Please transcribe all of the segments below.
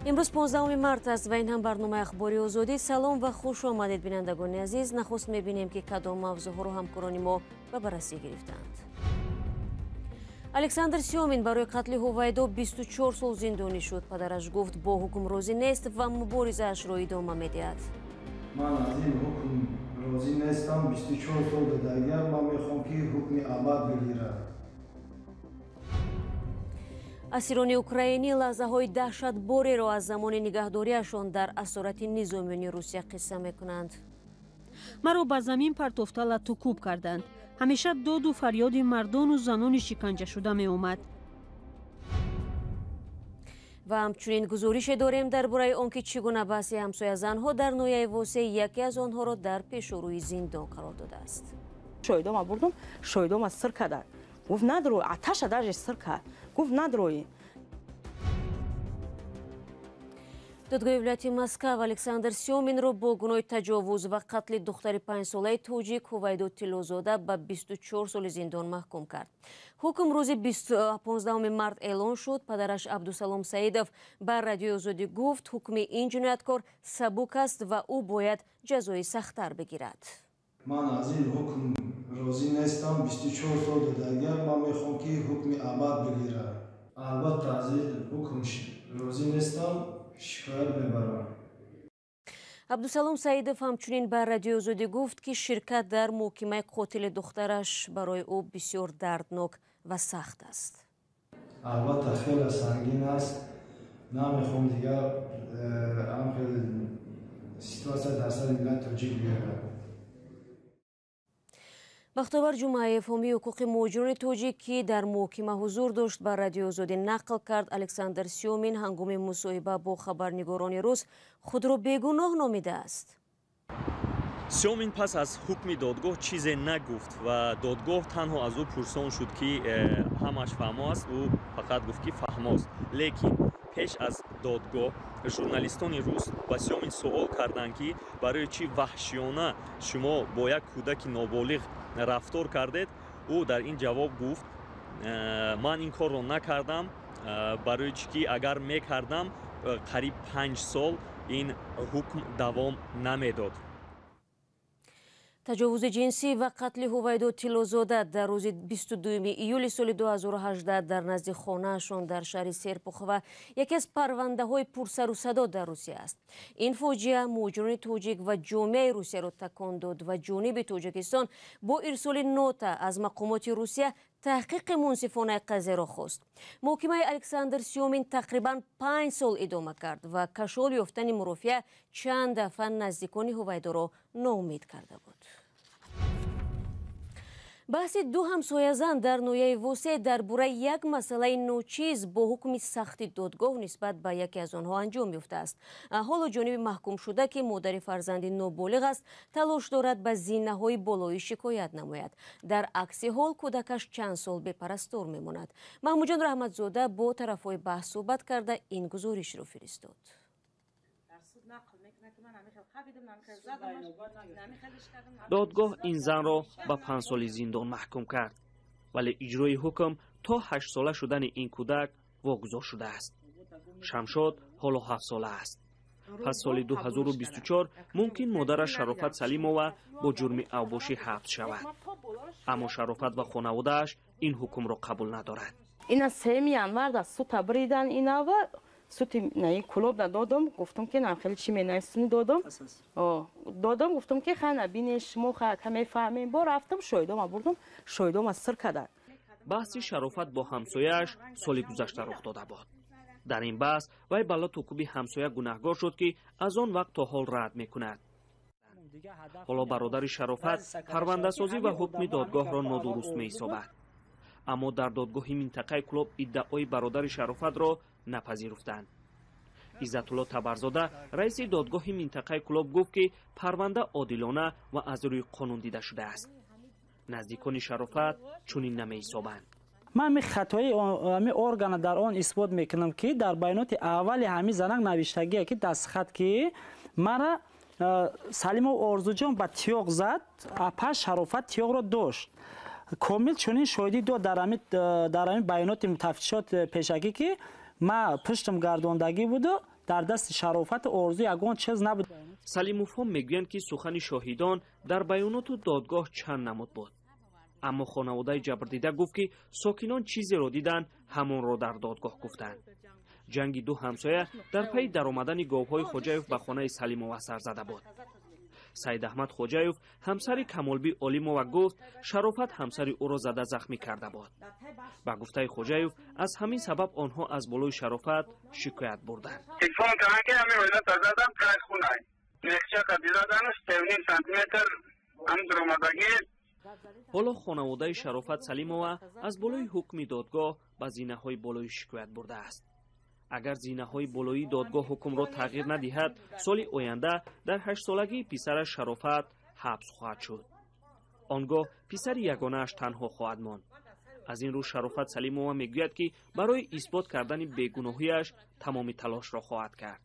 Имрӯз 15 март аст ва ин ҳам барномаи Ахбори Озодӣ. Салом ва хуш омадед, бинандагони азиз. Нахуст мебинем, ки кадом мавзӯъҳоро ҳамкорони мо ба баррасӣ гирифтаанд. Александр Сёмин барои қатли Ҳувайдо 24 сол зиндонӣ шуд. Падараш гуфт, бо ҳукм розӣ нест ва муборизаашро идома медиҳад. Ман аз ин ҳукм розӣ нестам. 24 сол додагиам, ман мехоҳам, ки ҳукми абад бигирад. Асирони украинӣ лаҳзаҳои даҳшатбореро аз замони нигаҳдориашон дар асорати низомиёни Русия қисса мекунанд. Маро ба замин партофта, латукӯб карданд. Ҳамеша доду фарёди мардону занони шиканҷашуда меомад. Ва ҳамчунин гузорише дорем дар бораи он, ки чӣ гуна баҳси ҳамсоязанҳо дар ноҳияи Восе яке аз онҳоро дар пешорӯи зиндон қарор додааст. Шоҳидома бурдум, шоҳидома сир карданд. Гуфт, надрои, аташа даже сир кард, гуфт, надрои. Додгоҳи вилояти Москав Александр Сёминро бо гуноҳи таҷовуз ва қатли духтари 5-солаи тоҷик Ҳувайдо Тиллозода ба 24 соли зиндон маҳкум кард. Ҳукм рӯзи 15 март эълон шуд. Падараш Абдусалом Саидов ба Радиои Озодӣ гуфт, ҳукми ин ҷинояткор сабук аст ва ӯ бояд ҷазои сахттар бигирад. Ман аз ин ҳукм розӣ нестам. 24 сол додагиам, ман мехоҳам, ки ҳукми абад бигирад. Албатта, аз ин ҳукм розӣ нестам, шикоят мебарам. Абдусалом Саидов ҳамчунин ба Радиои Озодӣ гуфт, ки ширкат дар муҳокимаи қотили духтараш барои ӯ бисёр дарднок ва сахт аст. Албатта, хеле сангин аст. Намехоҳам дигар ҳам хел ситуация дар сари миллати тоҷик биёяд. Бахтовар Ҷумъаев, ҳомии ҳуқуқи муҳоҷирони тоҷик, ки дар муҳокима ҳузур дошт, ба Радиои Озодӣ нақл кард, Александр Сёмин ҳангоми мусоҳиба бо хабарнигорони рус худро бегуноҳ номидааст. Сёмин пас аз ҳукми додгоҳ чизе нагуфт ва додгоҳ танҳо аз ӯ пурсон шуд, ки ҳамаш фаҳмо аст. Ӯ фақат гуфт, ки фаҳмост. Лекин пеш аз додгоҳ журналистони рус ба Сёмин суол карданд, ки барои чӣ ваҳшиёна шумо бо як кӯдаки ноболиғ рафтор кардед. Ӯ дар ин ҷавоб гуфт: «Ман ин корро накардам, барои чӣ ки агар мекардам, қариб 5 сол ин ҳукм давом намедод». Таҷовузи ҷинсӣ ва қатли Ҳувайдо Тиллозода дар рӯзи 22 июли соли 2018 дар назди хонаашон дар шаҳри Серпухова яке аз парвандаҳои пурсарусадо дар Русия аст. Ин фоҷиа муҳоҷирони тоҷик ва ҷомеаи Русияро такон дод ва ҷониби Тоҷикистон бо ирсоли нота аз мақомоти Русия таҳқиқи мунсифонаи қазияро хост. Муҳокимаи Александр Сёмин тақрибан 5 сол идома кард ва кашол ёфтани мурофиа чанд дафъа наздикони Ҳувайдоро ноумед карда буд. Баҳси ду ҳамсоязан дар ноҳияи Восе дар бораи як масъалаи ночиз бо ҳукми сахти додгоҳ нисбат ба яке аз онҳо анҷом ёфтааст. Ҳоло ҷониби маҳкумшуда, ки модари фарзанди ноболиғ аст, талош дорад ба зинаҳои болоӣ шикоят намояд. Дар акси ҳол кӯдакаш чанд сол бепарастор мемонад. Маҳмудҷон Раҳматзода бо тарафҳои баҳс суҳбат карда, ин гузоришро фиристод. Додгоҳ ин занро ба 5 соли зиндон маҳкум кард, вале иҷрои ҳукм то 8-сола шудани ин кӯдак вогузор шудааст. Шамшод ҳоло 7-сола аст. Пас соли 2024 мумкин модараш Шарофат Салимова бо ҷурми авбошӣ ҳабс шавад. Аммо Шарофат ва хонаводааш ин ҳукмро қабул надорад. Ина 3 январ да сута бридан, инава сути наи Кулоб додум, гуфтум, ки нам хеле чи менависни додум, додум, гуфтум, ки ха набине, шумо ха мефаҳмем. Бо рафтам, шоҳидома бурдум, шоҳидома сир карданд. Баҳси Шарофат бо ҳамсояаш соли гузашта рух дода буд. Дар ин баҳс вай ба латукӯби ҳамсоя гунаҳгор шуд, ки аз он вақт то ҳол рад мекунад. Ҳоло бародари Шарофат парвандасозӣ ва ҳукми додгоҳро нодуруст меҳисобад. Аммо дар додгоҳи минтақаи Кулоб иддаои бародари Шарофатро напазируфтанд. Иззатулло Табарзода, раиси додгоҳи минтақаи Кулоб, гуфт, ки парванда одилона ва аз рӯи қонун дида шудааст. Наздикони Шарофат чунин намеҳисобанд. Ман ҳами хатои ҳами органа дар он исбот мекунам, ки дар баёноти аввали ҳами занак навиштагие, ки дастхат, ки мара Салимов Орзуҷон ба тиёқ зад, апа Шарофат тиёқро дошт. Комил чунин шоҳидӣ дод дар ҳами баёноти тафтишот пешакӣ, ки ма пуштам гардондагӣ буду. Дар дасти Шарофату Орзу ягон чиз набуд. Салимовҳо мегӯянд, ки сухани шоҳидон дар баёноту додгоҳ чанд намуд буд, аммо хонаводаи ҷабрдида гуфт, ки сокинон чизеро диданд, ҳамонро дар додгоҳ гуфтанд. Ҷанги ду ҳамсоя дар пайи даромадани говҳои Хоҷаев ба хонаи Салимова сар зада буд. Саидаҳмад Хоҷаев, ҳамсари Камолбӣ Олимова, гуфт, Шарофат ҳамсари ӯро зада захмӣ карда буд. Ба гуфтаи Хоҷаев, аз ҳамин сабаб онҳо аз болои Шарофат шикоят бурданд. Телефон кардам, ки ҳамин оила задам, қайд хунай мехчака дидаданаш 3,5 сантиметр ҳам дуромадагӣ. Ҳоло хонаводаи Шарофат Салимова аз болои ҳукми додгоҳ ба зинаҳои болоӣ шикоят бурдааст. Агар зинаҳои болоии додгоҳ ҳукмро тағйир надиҳад, соли оянда дар ҳаштсолагии писараш Шарофат ҳабс хоҳад шуд. Он гоҳ писари ягонааш танҳо хоҳад монд. Аз ин рӯ Шарофат Салимова мегӯяд, ки барои исбот кардани бегуноҳиаш тамоми талошро хоҳад кард.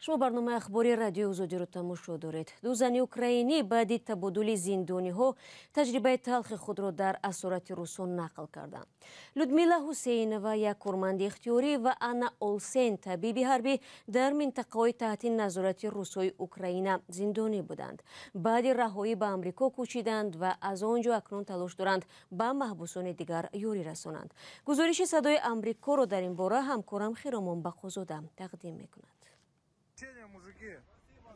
Шумо барномаи ахбори Радиои Озодиро тамошо доред. Ду зани украинӣ баъди табодули зиндониҳо таҷрибаи талхи худро дар асорати русон нақл карданд. Людмила Ҳусейнова, як корманди ихтиёрӣ, ва Анна Олсен, табиби ҳарбӣ, дар минтақаҳои таҳти назорати русҳои Украина зиндонӣ буданд. Баъди раҳоӣ ба Амрико кӯчиданд ва аз он ҷо акнун талош доранд ба маҳбусони дигар ёрӣ расонанд. Гузориши Садои Амрикоро дар ин бора ҳамкорам Хиромон Бақозода тақдим мекунад.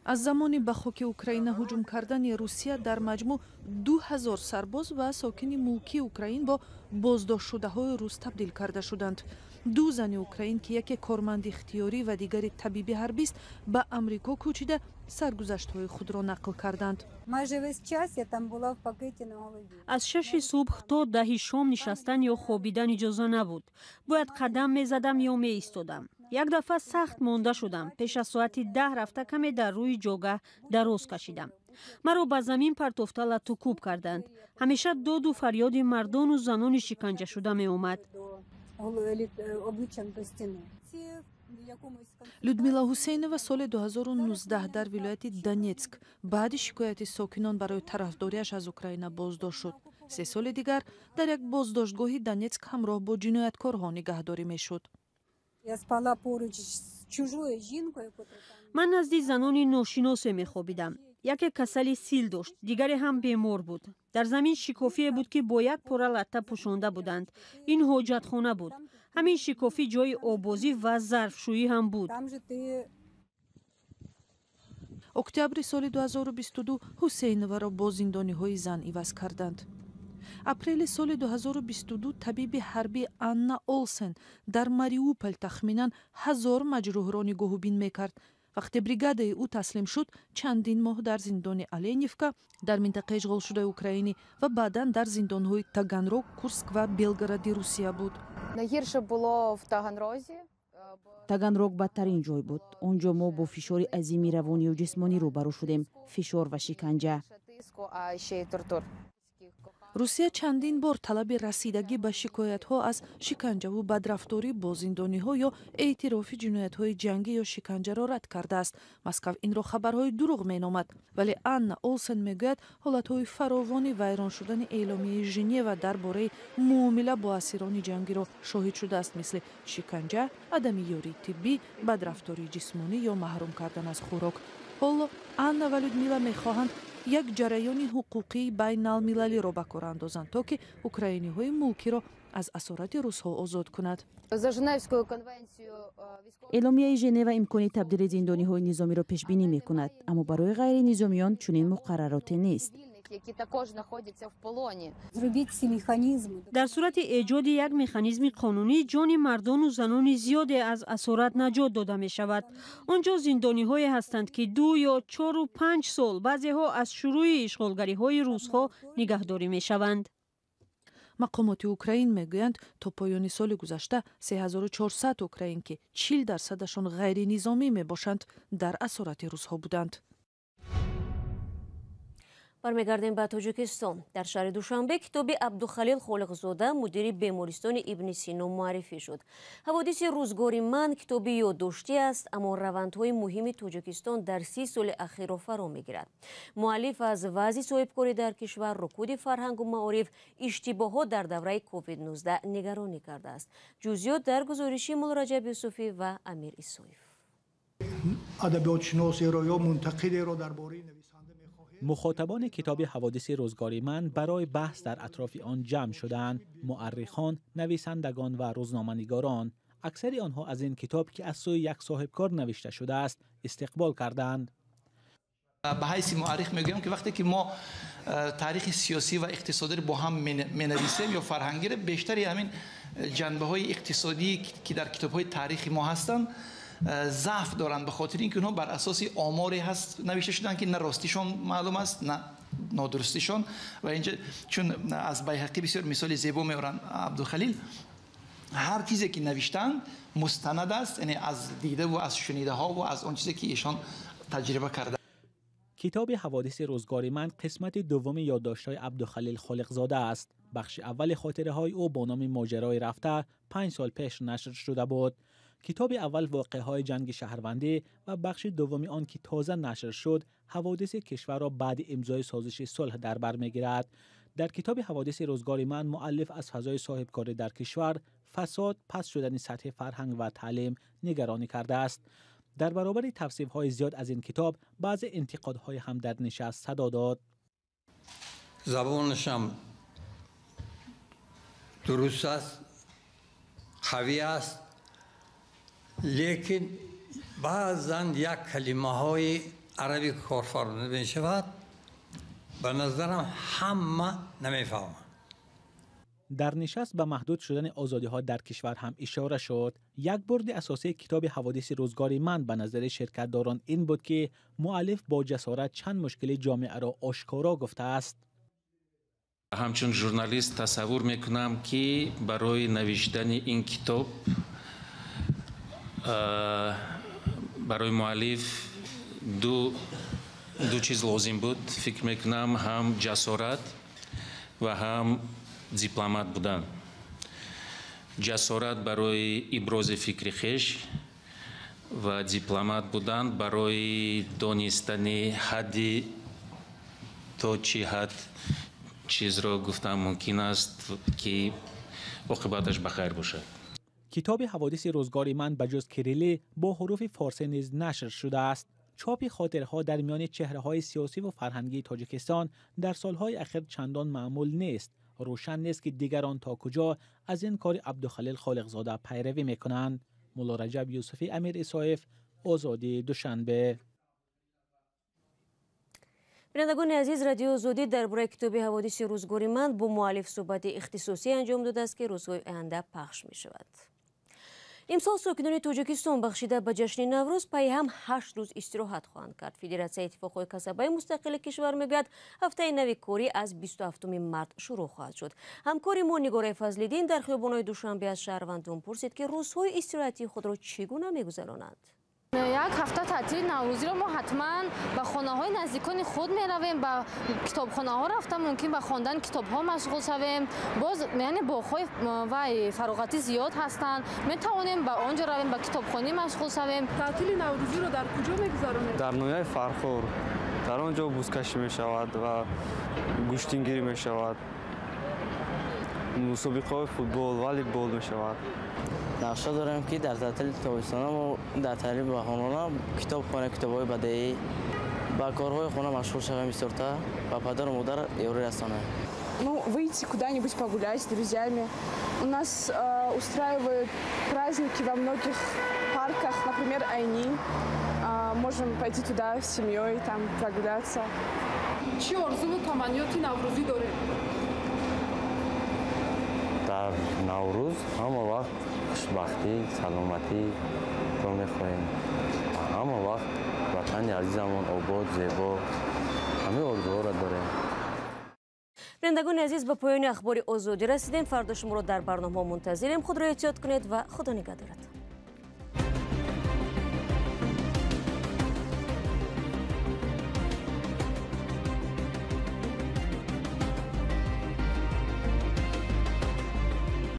Аз замони ба хоки Украина ҳуҷум кардани Русия дар маҷмӯъ 2000 сарбоз ва сокини мулкии украин бо боздоштшудаҳои рус табдил карда шуданд. Ду зани украин, ки яке корманди ихтиёрӣ ва дигари табиби ҳарбист, ба Амрико кӯчида, саргузаштҳои худро нақл карданд. Аз 6-и субҳ то 10-и шом нишастан ё хобидан иҷоза набуд. Бояд қадам мезадам ё меистодам. Як дафъа сахт монда шудам. Пеш аз соати 10 рафта, каме дар рӯи ҷогаҳ дароз кашидам. Маро ба замин партофта, латукӯб карданд. Ҳамеша доду фарёди мардону занони шиканҷашуда меомад. Людмила Ҳусейнова соли 2019 дар вилояти Донетск баъди шикояти сокинон барои тарафдориаш аз Украина боздошт шуд. 3 соли дигар дар як боздоштгоҳи Донетск ҳамроҳ бо ҷинояткорҳо нигаҳдорӣ мешуд. Ман назди занони ношиносе мехобидам. Яке касали сил дошт, дигаре ҳам бемор буд. Дар замин шикофие буд, ки бо як пора латта пӯшонда буданд. Ин ҳоҷатхона буд. Ҳамин шикофӣ ҷои оббозӣ ва зарфшӯӣ ҳам буд. Октябри соли 2022 Ҳусейноваро бо зиндониҳои зан иваз карданд. Апрели соли 2022 табиби ҳарбӣ Анна Олсен дар Мариупол тахминан 1000 маҷрӯҳро нигоҳубин мекард. Вақте бригадаи ӯ таслим шуд, чандин моҳ дар зиндони Оленевка дар минтақаи ишғолшудаи украинӣ ва баъдан дар зиндонҳои Таганрог, Курск ва Белгороди Русия буд. Найгірше було в Таганрозі. Таганрог бадтарин ҷой буд. Он ҷо мо бо фишори азими равонию ҷисмонӣ рӯбарӯ шудем, фишор ва шиканҷа. Тиску, а ще й тортур. Русия чандин бор талаби расидагӣ ба шикоятҳо аз шиканҷаву бадрафторӣ бо зиндониҳо ё эътирофи ҷиноятҳои ҷангӣ ё шиканҷаро рад кардааст. Москав инро хабарҳои дурӯғ меномад, вале Анна Олсен мегӯяд, ҳолатҳои фаровони вайрон шудани эъломияи Женева дар бораи муомила бо асирони ҷангиро шоҳид шудааст, мисли шиканҷа, адами ёрии тиббӣ, бадрафтории ҷисмонӣ ё маҳрум кардан аз хӯрок. Ҳоло Анна ва Людмила мехоҳанд як ҷараёни ҳуқуқии байналмилалиро ба кор андозанд, то ки украиниҳои мулкиро аз асорати русҳо озод кунад. За Женевською конвенцією Эъломияи Женева имкони табдили зиндониҳои низомиро пешбинӣ мекунад, аммо барои ғайринизомиён чунин муқаррароте нест. Які також знаходяться в полоні. Дар сурати эҷоди як механизми қонунӣ, ҷони мардону занони зиёде аз асорат наҷот дода мешавад. Он ҷо зиндониҳое ҳастанд, ки 2 ё 4-у 5 сол, баъзеҳо аз шурӯи ишғолгариҳои русҳо нигаҳдорӣ мешаванд. Мақомоти Украин мегӯянд, то поёни соли гузашта 3400 украин, ки 40 дарсадашон ғайринизомӣ мебошанд, дар асорати русҳо буданд. Бармегардем ба Тоҷикистон. Дар шаҳри Душанбе китоби Абдухалил Холиқзода, мудири бемористони Ибни Сино, муаррифӣ шуд. Ҳаводиси рӯзгори ман китоби ёддоштӣ аст, аммо равандҳои муҳими Тоҷикистон дар 30 соли ахирро фаро мегирад. Муаллиф аз вазъи соҳибкорӣ дар кишвар, рукуди фарҳангу маориф, иштибоҳот дар давраи COVID-19 нигаронӣ кардааст. Ҷузъиёт дар гузориши Муллораҷаб Юсуфӣ ва Амир Исоев. Адабиётшиносеро ё мунтақидеро дар бораи мухотабони китоби ҳаводиси рӯзгори ман барои баҳс дар атрофи он ҷамъ шудаанд. Муаррихон, нависандагон ва рӯзноманигорон. Аксари онҳо аз ин китоб, ки аз сӯи як соҳибкор навишта шудааст, истиқбол карданд. Ба ҳайси муаррих мегӯям, ки вақте ки мо таърихи сиёсӣ ва иқтисодиро бо ҳам менависем ё фарҳангиро, бештари ҳамин ҷанбаҳои иқтисодӣ, ки дар китобҳои таърихи мо ҳастанд, заъф доранд, ба хотири ин ки онҳо бар асоси оморе ҳаст навишта шуданд, ки на ростишон маълум аст, на нодурустишон. Ва инҷа чун аз Байҳақӣ бисёр мисоли зебо меоранд Абдухалил, ҳар чизе ки навиштанд мустанад аст, яъне аз дидаву аз шунидаҳову аз он чизе ки эшон таҷриба карда. Китоби ҳаводиси рӯзгори ман қисмати дуввуми ёддоштҳои Абдухалил Холиқзода аст. Бахши аввали хотираҳои ӯ бо номи моҷарои рафта 5 сол пеш нашр шуда буд. Китоби аввал воқеаҳои ҷанги шаҳрвандӣ ва бахши дуввуми он, ки тоза нашр шуд, ҳаводиси кишварро баъди имзои созиши сулҳ дар бар мегирад. Дар китоби ҳаводиси рӯзгори ман муаллиф аз фазои соҳибкорӣ дар кишвар, фасод, паст шудани сатҳи фарҳанг ва таълим нигаронӣ кардааст. Дар баробари тавсифҳои зиёд аз ин китоб, баъзе интиқодҳои ҳам дар нишаст садо дод. Забонашам дуруст аст, қавӣ аст, лекин баъзан як калимаҳои арабӣ корфармуда мешавад, ба назарам ҳама намефаҳманд. Дар нишаст ба маҳдуд шудани озодиҳо дар кишвар ҳам ишора шуд. Як бурди асосии китоби ҳаводиси рӯзгори ман ба назари ширкатдорон ин буд, ки муаллиф бо ҷасорат чанд мушкили ҷомеаро ошкоро гуфтааст. Ҳамчун журналист тасаввур мекунам, ки барои навиштани ин китоб барои муаллиф ду чиз лозим буд. Фикр мекунам, ҳам ҷасорат ва ҳам дипломат будан. Ҷасорат барои ибрози фикри хеш ва дипломат будан барои донистани ҳадди то чӣ ҳад чизро гуфтан мумкин аст, ки оқибаташ ба хайр бошад. Китоби ҳаводиси рӯзгори ман ба ҷуз кириллӣ бо ҳуруфи форсӣ низ нашр шудааст. Чопи хотирҳо дар миёни чеҳраҳои сиёсиву фарҳангии Тоҷикистон дар солҳои ахир чандон маъмул нест. Рӯшан нест, ки дигарон то куҷо аз ин кори Абдухалил Холиқзода пайравӣ мекунанд. Муллораҷаб Юсуфӣ, Амир Исоев, Озодӣ, Душанбе. Бинандагони азиз, Радиои Озодӣ дар бораи китоби ҳаводиси рӯзгори ман бо муаллиф суҳбати ихтисосӣ анҷом додааст, ки рӯзҳои оянда пахш мешавад. Имсол сокинони Тоҷикистон бахшида ба ҷашни Наврӯз пайҳам 8 рӯз истироҳат хоҳанд кард. Федератсияи иттифоқҳои касабаи мустақили кишвар мегӯяд, ҳафтаи нави корӣ аз 27 март шурӯъ хоҳад шуд. Ҳамкори мо Нигораи Фазлиддин дар хиёбонҳои Душанбе аз шаҳрвандон пурсид, ки рӯзҳои истироҳатии худро чӣ гуна мегузаронанд. Як ҳафта таътили наврӯзиро мо ҳатман ба хонаҳои наздикони худ меравем, ба китобхонаҳо рафта мумкин ба хондани китобҳо машғул шавем. Боз яъне боғҳои вай фароғатӣ зиёд ҳастанд, метавонем ба он ҷо равем, ба китобхонӣ машғул шавем. Таътили наврӯзиро дар куҷо мегузаронед? Дар ноҳияи Фархор. Дар он ҷо бузкашӣ мешавад ва гӯштингирӣ мешавад, мусобиқаҳои футбол, волейбол мешавад. Нақша дорем, ки дар таътили тобистона мо дар таътили баҳорона китоб хонем, китобҳои бадеӣ, ба корҳои хона машғул шавем, бисёртар ба падару модар ёрӣ расонем. Ну, выйти куда-нибудь погулять с друзьями. У нас устраивают праздники во многих парках, например, Айни. Можем пойти туда с семьей, там прогуляться. Чӣ орзуву таманниёти наврӯзӣ доред? Дар Наврӯз ҳама вақт хушбахтӣ, саломатиро мехоҳем. Ҳама вақт ватани азизамон обод, зебо. Ҳамин орзуҳоро дорем. Бинандагони азиз, ба поёни ахбори Озодӣ расидем. Фардо шуморо дар барномаҳо мунтазирем. Худро эҳтиёт кунед ва Худо нигаҳдоратон.